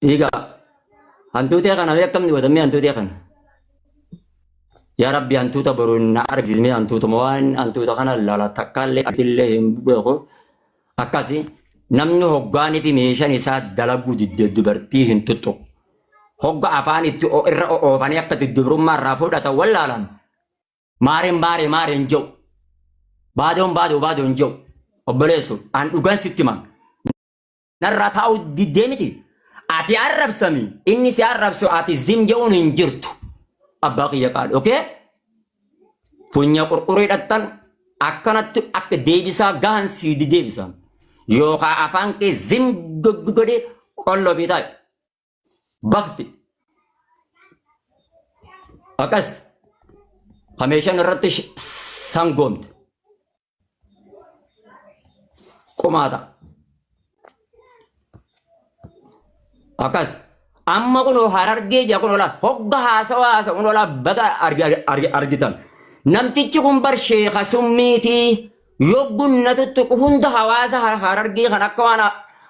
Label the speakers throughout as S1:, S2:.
S1: Egaa hantuutee kana mee akkamni godhamee hantuutee kana? Yaa Rabbi, hantuuta boru na argisiismee, hantuutuma waan hantuuta kana lala takkaallee atillee hin beeku. Akkasi namni hoggaanii fi meeshaan isaa dalaguu didde dubartii hin tuttuqu. Hogga afaan itti irra oofanii akka dubrummaa irraa fudhatan wallaalan. Maareen maaree maareen jedhu. Baadoon baadoo baadoon jedhu. Obboleessu, an dhugan sitti hima. Narraa taa'uu diddee miti. Ati arrabsami. Inni si arrabsu ati zim jedhuun hin jirtu. Abbaa kiyya qaali. Okay? Funya qurquree dhattan akkanatti akka deebisaa gahan sii deebisa. Yookaan afaan kee zim godhee qolloo fi taa'e. Bakti. Akkas. Kameeshaan irratti sangoomte. Qumaata. Akkas. Amma kun Harargee jira kun ola hogga haasawa haasa kun ola baga argitan. Namtichi kun bar sheeka summiitii yoggun na tuttuqu hunda hawaasa Harargee kan akka waan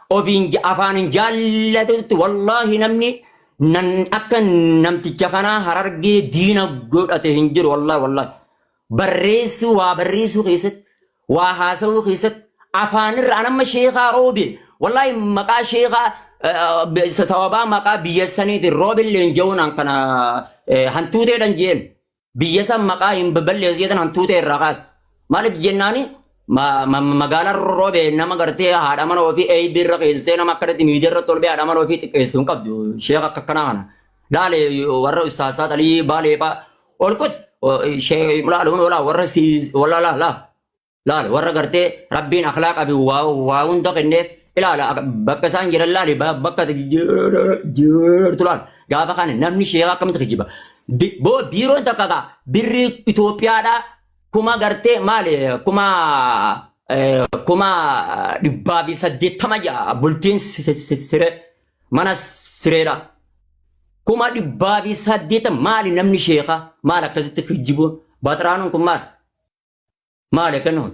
S1: ofiin afaan hin jaallatutti, wallaahi namni nan akka namticha kanaa Harargee diina godhate hin jiru, wallaahi wallaahi. Barreessuu, waa barreessuu keessatti, waa haasawuu keessatti, afaanirra an amma sheekaa Roobe, wallaahi maqaa sheekaa sababaa maqaa biyya saniitiin Roobillee hin je'uun an kana hantuuteedhan jeen biyya san maqaa hin balleessu jedhan hantuutee irraa kaas. Maaliif jennaani, magaalaa Roobe nama gartee haadha mana ofii eeybii irra keessee nama akkanatti miidiyaa irratti ol ba'ee haadha mana ofii xiqqeessu hin qabdu sheeka akka akkanaa kana. Laale warra ustaasaa xalii baalee fa'aa ol kut laaluun olaa warra si wala la la laal warra gartee rabbiin akhlaaqa fi waa hunda kenneef ilaala bakka isaan jiran, laali bakka jirtu laal. Gaafa kana namni sheeka akkamitti kijiba? Boo biiroon takka kaa birrii Itoophiyaadhaa kuma gartee maali 180,000 ja'a bultiin siree mana sireedha. 180,000 maali? Namni sheekaa maal akkasitti kijibuun baxraanuun kun maal maali akkanni kun?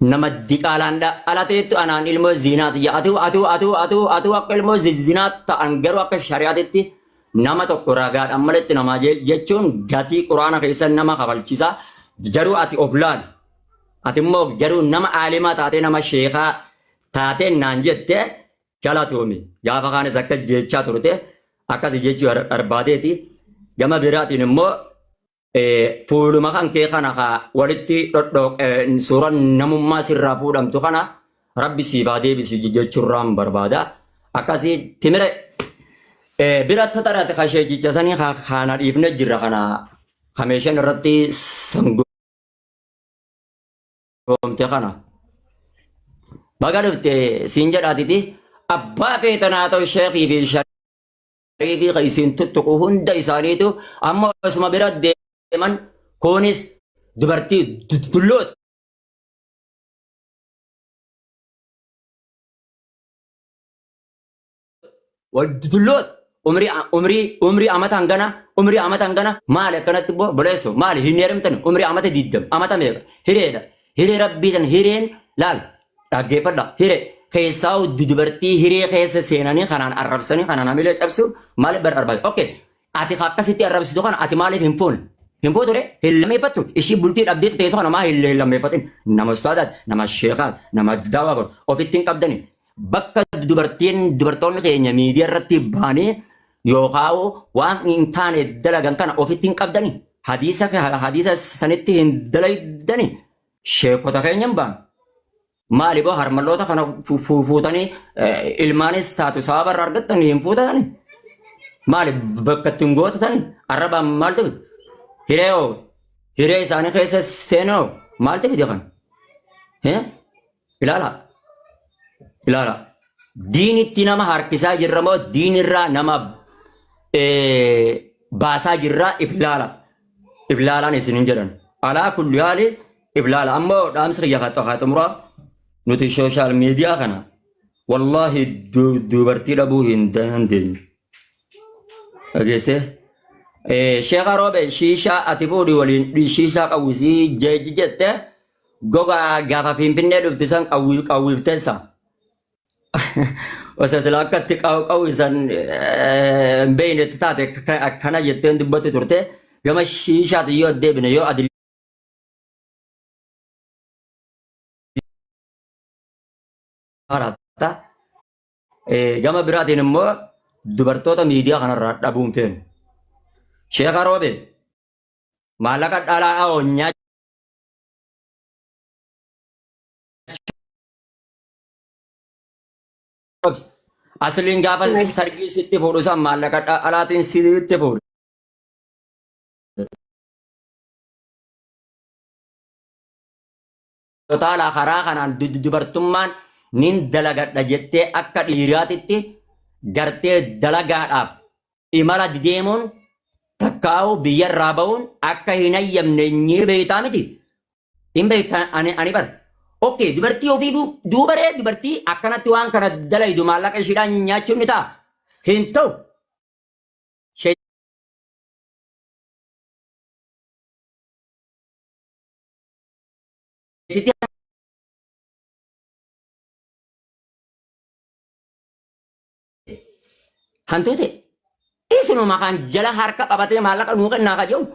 S1: Nama diqaalaan dhalateettu anaan ilmoo zinaati. Atuu atuu atuu atuu atuu akka ilmoo zinaa ta'an garuu akka shari'aatitti nama tokko ragaadhaan maletti namaa jechuun gatii quraana keessa nama kafalchiisa. Garuu ati of laali. Ati immoo garuu nama aalimaa taatee, nama sheekaa taatee naan jette, galatoomi. Gaafa kaanis akka jechaa turte akkasi jechuu barbaadeeti. Gama biraatiin immoo fuuluma kan kee kana ka walitti dhodhooqe suuraan namummaa sirraa fuudhamtu kana rabbi siif haa deebisu jechuurraan barbaada. Akkasii timire bira tatarate ka sheekicha sanii kana dhiifne jirra, kana kameeshan irratti sangoomte kana. Baga dhufte siin jedhaatiti, abbaa feetanaa ta'u sheekii fi shariifii kan isin tuttuqu hunda isaaniitu amma osuma bira deeman, kunis dubartii dulloota. Dulloota umrii umrii umrii amata hangana, umrii amata hangana maali akkanatti boleessu? Maali hin heerumtan? Umrii amata 20, amata meeqa, hireedha, hiree rabbii tan hireen laal dhaggeeffadha. Hiree keessaa dubartii hiree keessa seenanii kanaan arrabsanii kanaan hamilee cabsuun maaliif barbaade? Okay, ati akkasitti arrabsitu kana ati maaliif hin fuune? Hin fuuture, hin lammeeffattu. Ishii bultii dhabdeetu teessoo kana maa hin lammeeffatin? Nama ustaadaat, nama sheekaat, nama daawaa godhu ofitti hin qabdani. Bakka dubartiin, dubartoonni keenya miidiyaa irratti baanii yookaan waan hin taane dalagan kana ofitti hin qabdani. Hadiisa sanitti hin dalaydani. Sheekota keenya hin baanu. Maali boo, harmalloota kana fuutanii ilmaanis taatu sababa irraa argattan hin fuutani? Maali bakka ittiin gootatan arrabaan maaltu fide? Hiree hoo, hiree isaanii keessa seenoo maaltu fide kana? Ilaala. Ilaala. Diinitti nama harkisaa jirra moo diinirraa nama baasaa jirraa? If ilaala. If ilaalaan isin hin jedhan. Alaa kulli haali if ilaala. Ammoo dhaamsi kiyya haa xumuraa, nuti sooshaal miidiyaa kana wallaahi dubartii dhabuu hin dandeenyu. Dhageessee? Sheekha Roobe, shiishaa ati fuudhi waliin shiishaa qawwisii jette. Goga gaafa Finfinnee dhuftu san qawwiifteessa. Osoo sila akka itti qawwisan hin beeknetti taate akkana jetteen dubbatti turte gama shiishaati yoo deebine yoo adii maratta. Gama biraatiin immoo dubartoota miidiyaa kanarraa dhabuun feenu. Sheeka Roobe maallaqa dhalaa dhawoo nyaachuu asliin gaafa sargii sitti fuudhu san maallaqa dhalaatiin sitti fuudhu. Totaalaa karaa kanaan dubartummaan nin dalagadha jettee akka dhiiraatitti gartee dalagaadhaaf imala deemuun takkaa'uu biyyarraa ba'uun akka hin hayyamne ni beektaa miti. Hin beektaa ani bar. Okay, dubartii ofii duubaree dubartii akkanatti waan kana dalaydu maallaqa ishiidhaan nyaachuun ni ta'a. Hin ta'u. Sheetitti hantuute isinuma kan jala harka qabatee maallaqa nuu kennaa ka jedhu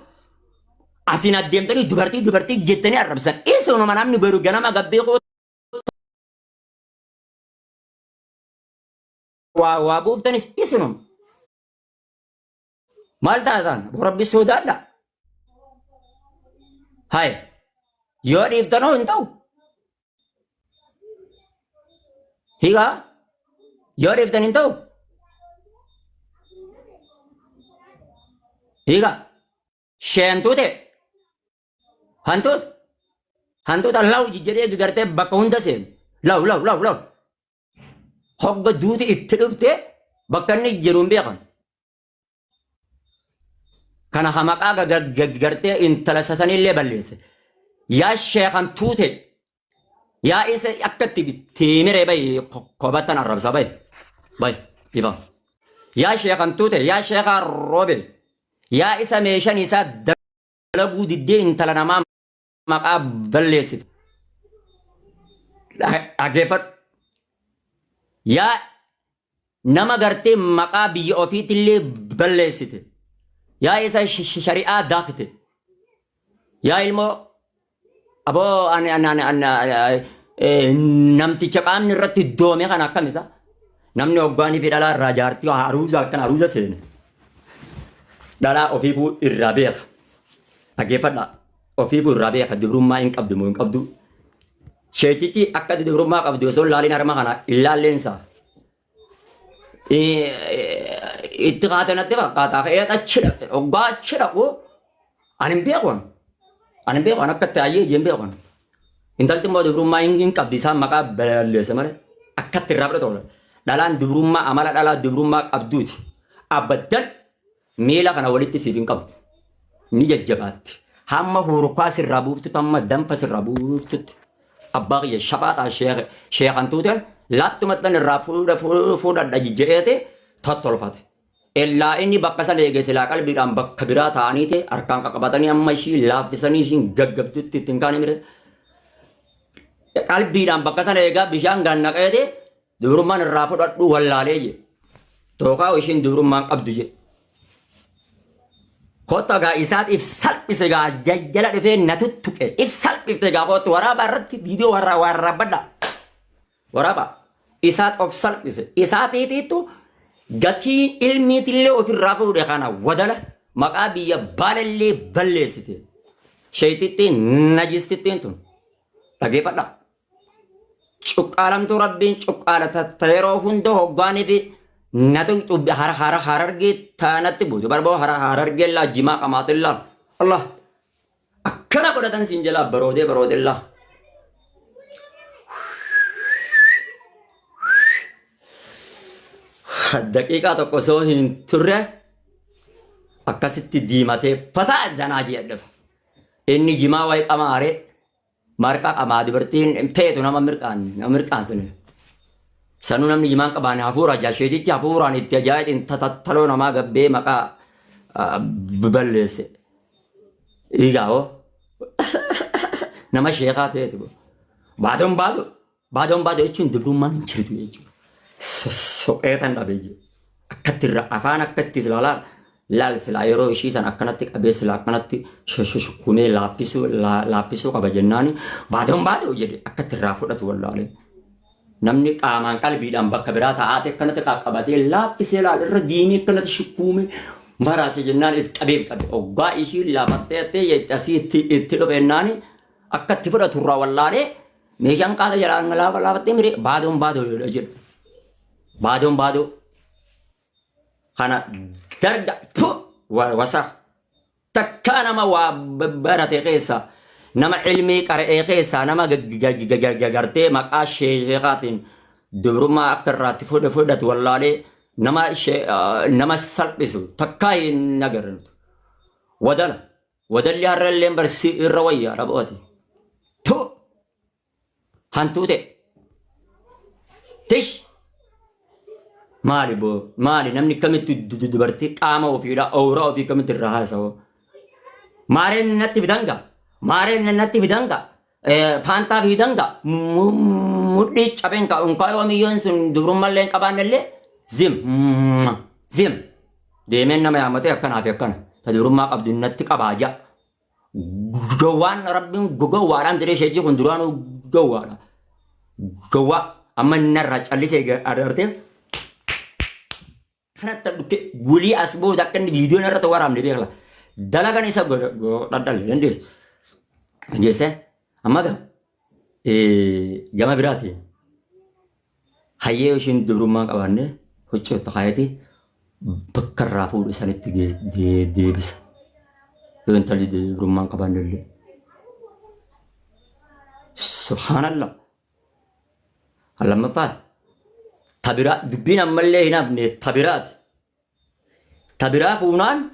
S1: asiin addeemtanii dubartii dubartii jettanii arrabsan isinuma namni beru ganama gabbee koo waa waa buuftanis isinuma maal taatan rabbi sodaadha hay yoo dhiiftanoo hin ta'u hiikaa yoo dhiiftan hin ta'u hiikaa sheentuute hantuut hantuuta law jedhee gartee bakka hunda seenu law law law law hogga duuti itti dhufte bakka inni jiru hin beekan. Kana ha maqaa gartee intala sasanillee balleesse. Yaa sheekan tuute yaa isa akka itti tiimiree bayi kobattan arrabsa bayi bayi ifam. Yaa sheekan tuute yaa sheekaa roobe yaa isa meeshan isaa dalaguu diddee intala namaa maqaa balleessitu. Dhaggeeffadhu. Yaa nama gartee maqaa biyya ofiitillee balleessite. Yaa isa shari'aa daakte. Yaa ilmoo aboo ani ani ani ani namticha qaamni irratti doome kana akkam isa? Namni hoggaanii fi dhalaa irraa jaartii haruuza akkana haruuza seene. Dhalaa ofiifuu irraa beeka. Dhaggeeffadhaa. Ofiifuu irraa beeka dubrummaa hin qabdu moo hin qabdu. Sheechichi akka dubrummaa qabdu osoo hin laalin harma kana hin laalleensa. Itti kaate natti fakkaata. Ka'ee achi dhaqe. Hoggaa achi dhaqu ani hin beeku. Ani hin beeku. Ani akka itti ayyee hin beeku. Intalti immoo dubrummaa hin qabdi isaan maqaa balleesse malee akkatti irraa fudhatu. Dhalaan dubrummaa amala dhalaa dubrummaa qabduuti. Abaddan Miila kana walitti siif hin qabdu. Ni jajjabaatti. Hamma hurkaa sirraa buuftutti hamma danfa sirraa buuftutti. Abbaa kiyya shafaaxaa sheekan tuuteen laattumattan irraa fuudhadha je'eete tottolfate. Illaa inni bakka sana eege silaa qalbiidhaan bakka biraa taa'aniite harkaan qaqabatanii amma ishii laaffisanii ishiin gaggabdutti ittiin kaane mire. Qalbiidhaan bakka sana eegaa bishaan gannaqeete Dubrummaan irraa fudhadhu wallaalee jedhe. Tookaa ishiin dubrummaan qabdu jedhe. Kottu gaa isaat if salphise gaa jajjala dhufee na tuttuqe if salphifte gaa kottu waraabaa irratti viidiyoo warraa waraabbadha. Waraabaa isaat of salphise isaatiitiittu gatii ilmiitillee ofirraa fuudhe kana wadala maqaa biyya baalallee balleessite. Sheeytittiin najistittiin tun dhageeffadha. Cuqqaalamtuu rabbiin cuqqaala ta yeroo hunda hoggaanii fi na tuqxu har har harargee taanatti buutu barboo har harargee laa jimaa qamaatillaa Allah akkana godhatan siin jalaa baroodee baroodellaa. Daqiiqaa tokko osoo hin turre akkasitti diimatee fataa zanaa jedhe dhufa. Inni jimaa wayi qamaaree Marqaa qamaa dubartiin feetu nama mirqaan nama mirqaansine. Sanuu namni jimaan qabaane hafuura jasheetichi hafuuraan itti ajaa'ibin tatattaloo namaa gabbee maqaa balleesse. Egaa hoo. Nama sheekaa ta'eeti. Baadoon baadoo baadoon baadoo jechuun dubrummaan hin jirtu jechuudha. Soqee tan dhabee jiru. Akkatti irra afaan akkatti silaa laal laal silaa yeroo ishii san akkanatti qabee silaa akkanatti shukkumee laaffisuu laaffisuu qaba jennaani baadoon baadoo jedhe akkatti irraa fudhatu wallaalee. Namni qaamaan qalbiidhaan bakka biraa taa'aate akkanatti qaqqabatee laaffisee laal irra diimee akkanatti shukkuumee maraate jennaan if qabee if qabe. Oggaa ishiin laafattee hattee asii itti itti dhufe jennaani akka itti fudhatu irraa wallaalee meeshaan qaata jalaan laafa laafattee miree baadoon baadoo jedha. Baadoon baadoo kana darga tu wasa Takkaa nama waa barate keessa nama ilmii qara'ee keessaa nama gartee maqaa sheekaatiin dubrummaa akka irraatti fudhatu wallaalee nama nama salphisu takkaa hin agarre nuti. Wadala wadalli har'a illee barsi irra wayya rabooti. Tu Hantuute. Tish. Maali boo maali namni kamitti dubartii qaama ofiidha owraa ofii kamitti irraa haasa'u. Maareen natti fidanga maareen natti fidanga faantaa fidanga mudhii cabeen ka unkaa yoo miyyoon sun dubrummallee hin qabaannellee zim zim deemeen nama yaamatee akkanaa fi akkana ta dubrummaa qabdu natti qabaa ja'a. Gowwaan rabbiin gowwaadhaan jedhee sheekii kun duraanuu gowwaadha. Gowwaa amma inni irraa callisee agartee kanatti dhukke gulii as booda akka inni viidiyoon irratti waraabne beekla. Dalagan isa godhadhalle dandeessu. Geesse amma gaa gama biraati hayyee ishiin dubrummaa qabaanne huccuu itti kaayati bakka irraa fuudhu sanitti deebisa. Yoo intalli dubrummaa hin qabaanne illee. Subhaanallah. Lammaffaati. Tabiraa dubbiin ammallee hin hafne tabiraati. Tabiraa fuunaan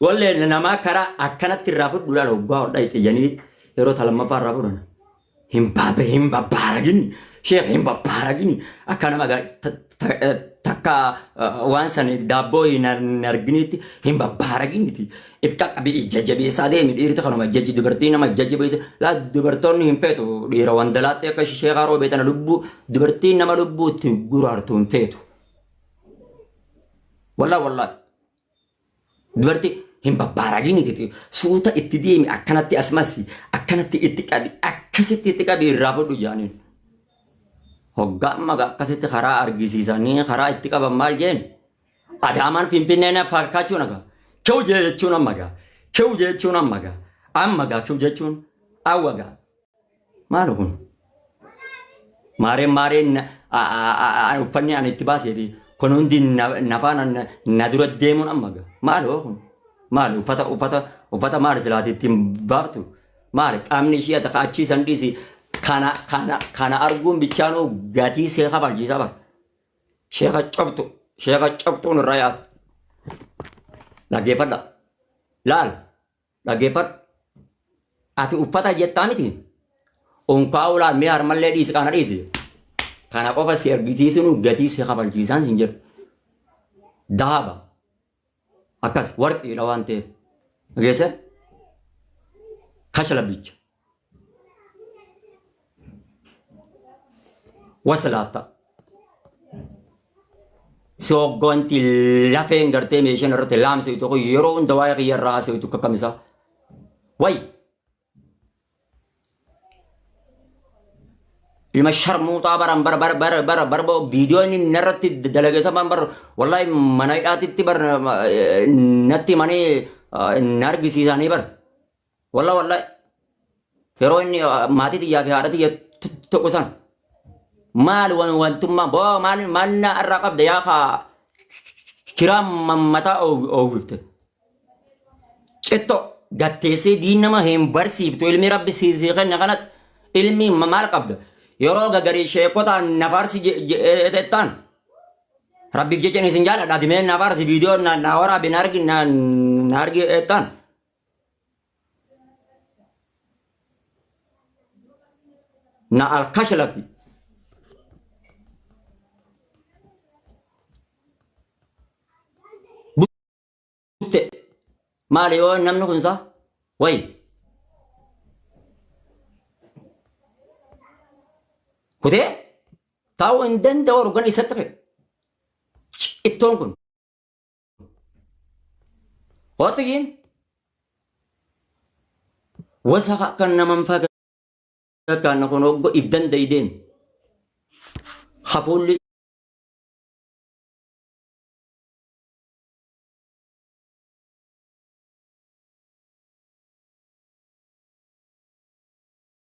S1: Wallee namaa karaa akkanatti irraa fudhu laala hoggaa hodha xiyyanii yeroo ta lammaffaa irraa fudhan. Hin baabe hin babbaaragini sheekh hin babbaaragini akka nama takka waan san daabboo hin arginitti hin babbaaraginiiti. If qaqqabi jajjabeessaa deemi dhiirti kanuma jajji dubartii nama jajjabeessa laa dubartoonni hin feetu dhiira wandalaaxxee akka sheekaa roobee tana lubbuu dubartiin nama lubbuu itti guraartu hin feetu. Wallaa wallaa Dubarti hin babbaaragin itti suuta itti deemi akkanatti as masi akkanatti itti qabi akkasitti itti qabi irraa fudhu jaaniin. Hoggaa amma akkasitti karaa argisiisanii karaa itti qaban maal jeen Adaamaan Finfinnee na fakkaachuun aga kew jechuun amma gaa kew jechuun amma gaa amma gaa kew jechuun awwa gaa Maali kun? Maareen maareen uffanni ani itti baasee fi kun hundi na faana na dura deemuun amma gaa. Maali hoo kun? Maali uffata uffata uffata maali silaati ittiin baaftu? Maali qaamni ishii ati achii san dhiisi kana kana kana arguun bichaanuu gatii see kafalchiisa bara. Sheeka cobtu sheeka cobtuun irraa yaata. Dhaggeeffadha. Laal. Dhaggeeffadhu. Ati uffata jettaa miti? Unkaa ulaa mee harmallee dhiisi kana dhiisi. Kana qofa si argisiisunu gatii si kafalchiisaan sin jedhu. Dahaba. Akkas warqiidha waan ta'eef. Dhageesse? Kashalabbicha. Wasalaatta. Si hogganti lafeen gartee meeshaan irratti laamsitu kun yeroo hunda waa'ee kiyya irraa haasa'u akka kamisaa. Way! Ilma sharmuuxaa baran bara bara bara bara bara viidiyoo inni narratti dalage saban bar wallahi mana hidhaatitti bar natti himanii na argisiisanii bar. Wallah wallahi. Yeroo inni maatii tiyyaa fi haadha tiyya tuqu san. Maal wantummaa boo maal maal na irraa qabda yaa kaa kiraa mataa oowwifte. Citto gatteessee diin nama hin barsiiftu ilmi rabbi si si kenne kanatti ilmi maal qabda. Yeroo gagarii sheekotaan nafaarsi jettaan. Rabbiif jecha inni isin jaaladha ati mee nafaarsi viidiyoo na waraabi na argi na argi jettaan. Na alkashlabi. Butte. Maali yoo namni kun isaa? Wayi. Kutee taa'uu hin danda'u organ isatti fe'e. Ittoon kun. Kootu jiin. Wasaka kan naman fakkaanna kun hoggo if danda'i deemi. Hafuulli